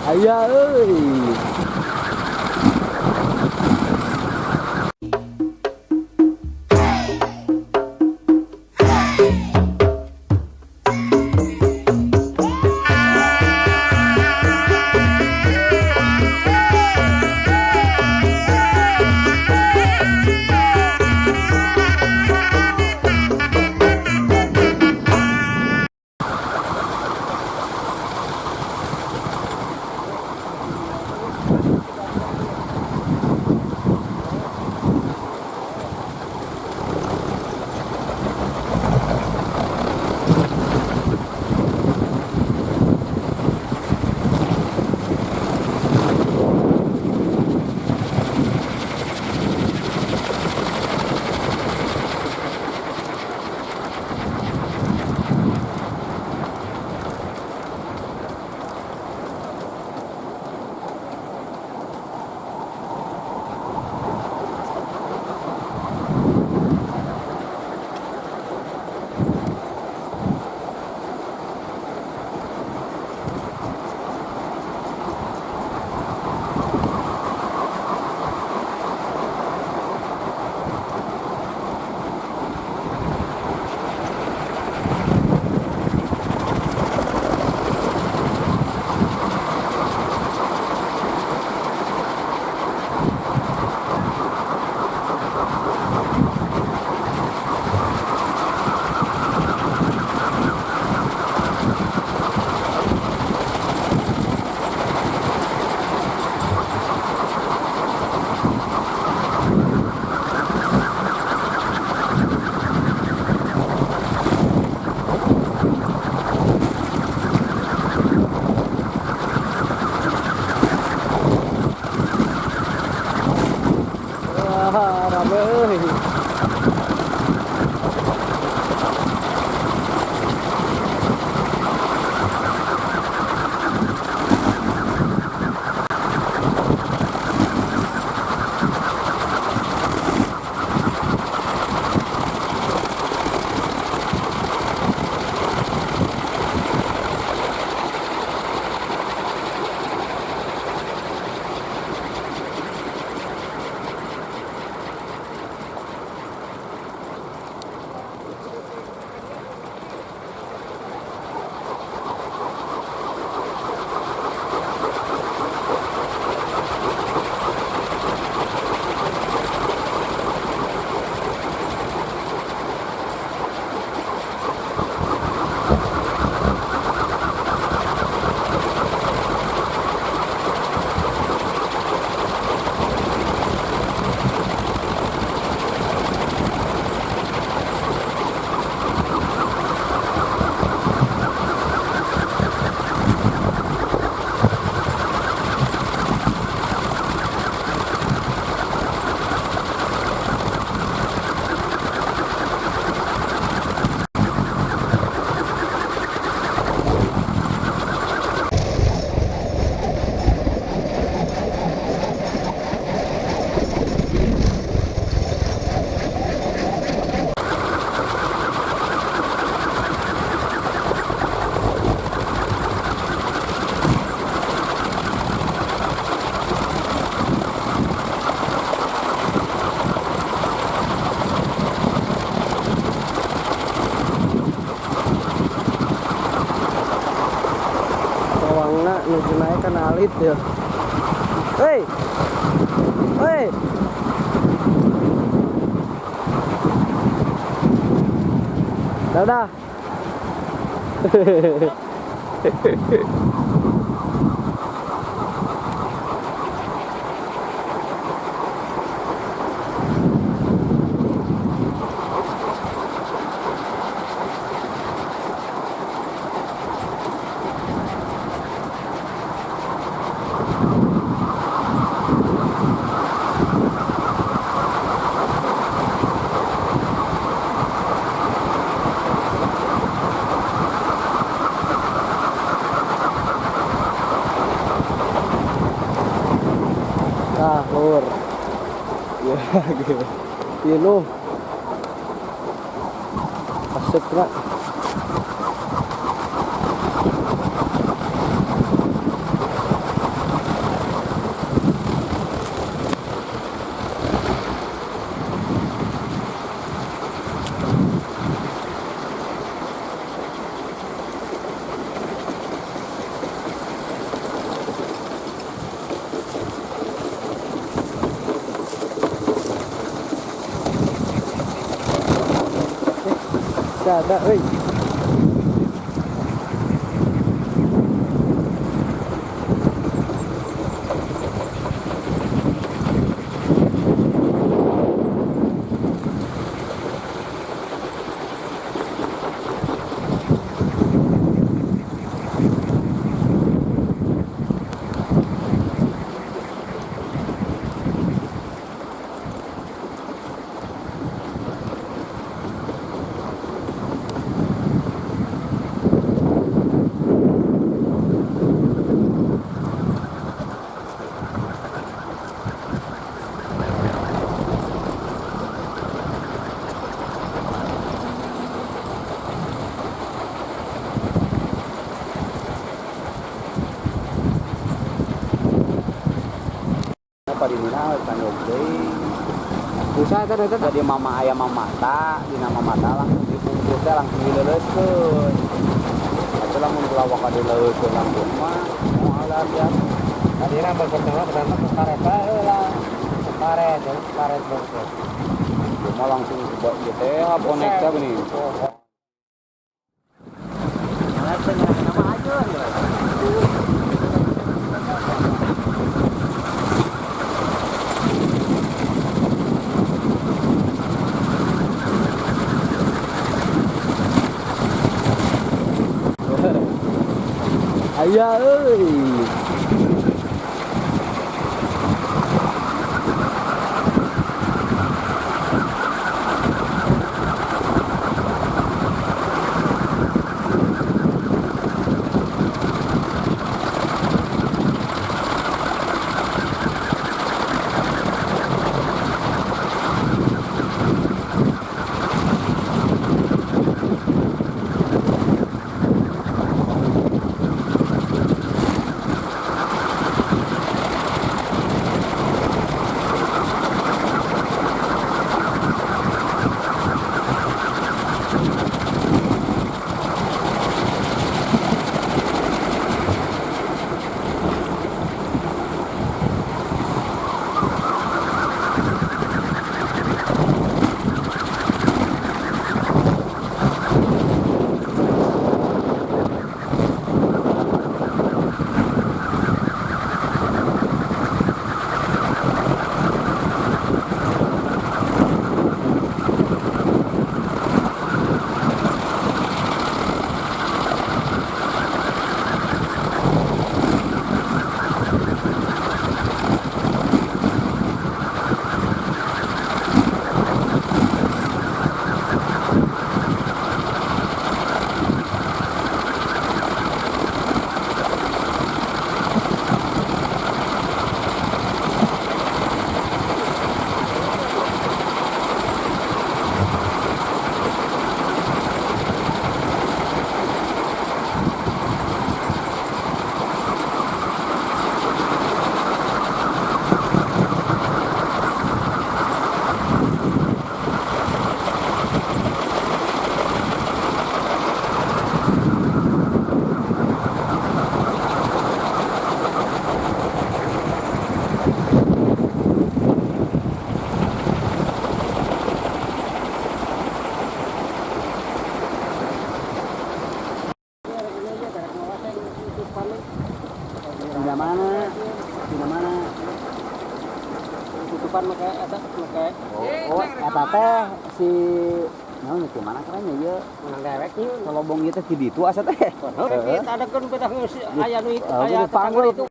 Aya euy. Wah, rame euy. Bawangna nuju naik kan alit ya. Hei. Hei. Dadah. Nah, lur. Ya, gitu. Pinuh. Asik nak. Rada euy. Padinina tanyog deui. Usaha eta eta. Jadi mama aya mamata, dina mamata langsung dipungkur teh langsung dileuleuskeun. Atuh lamun kula waka dileuleuskeun langsung mah moal biasa. Tadina berpertama pertama ke karet bae lah. Karet, karet bangke. Cuma langsung coba ieu teh bonek teh geuning. Nama aja. Aya euy. Dina mana? Dina mana? Tutupan make eta make Oh, eta teh si naon teh mana kerennya ieu? menang dewek ieu. Tolobong ieu teh di ditu asa teh. Heeh. Ada kan pedah aya nu aya Panggul itu.